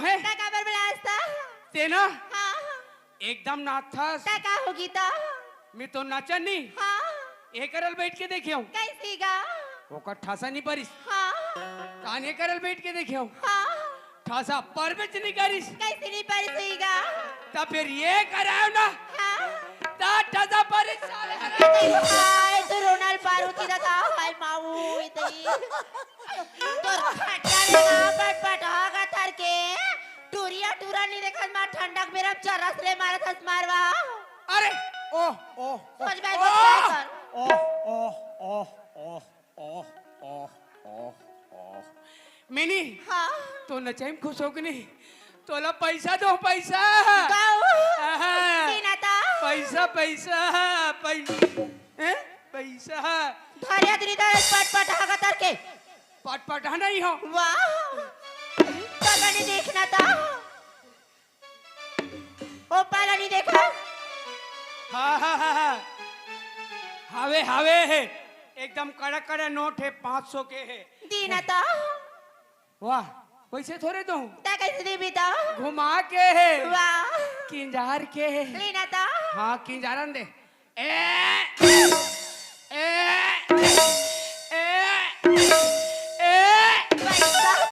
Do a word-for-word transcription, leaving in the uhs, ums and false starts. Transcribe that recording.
हे? तैं काबर बलास त? तें ना हाँ। एकदम नाचथस। तैं का होगे त? मैं तो नाचन नहीं। हाँ। ए करल बैठ के देखे हूँ। कइसे गा? ओकर ठासा नहीं परिस। हाँ। ताने करल बैठ के देखे हूँ। हाँ। ठासा परबेच नहीं करिस। कइसे नहीं परिस होही गा? त फेर ए करायो ना। हाँ। त ठासा परिस साले। हाय, तू रोनल पारू की ददा, हाय माऊ, इतनी। तोर खटिया में ना पटपट होगा थर के। टूरिया टूरा नहीं देखत मार, ठंडक बेरम चरस ले मारत हस मारवा। अरे, ओह, ओह, सोच भाई, ओह, सोच भाई कर। ओह, ओह, ओह, ओह, ओह, ओह, ओह, ओह। मिनी, हाँ। तो नचई में खुश हो कि नहीं? तोला पैसा दो, पैसा। गाओ। आहा। बिना तो। पैसा, पैसा, पैसा। हैं? पैसा। धरिया दुनी धरे पटपट हागा तर के। पटपट हा नहीं हो। वाह। पता नहीं देखना था। ओ पाला नहीं देखा। हाँ, हाँ, हाँ, हाँ। हावे, हावे हे। एकदम कड़ा, कड़ा नोट हे, पाँच सौ के हे। दीना तो। वाह, वैसे थोड़े दूँ। ता कैसे देबी तो? घुमा के हे। वाह। किंजार के हे। लेना तो। हाँ, किंजारन दे। ए,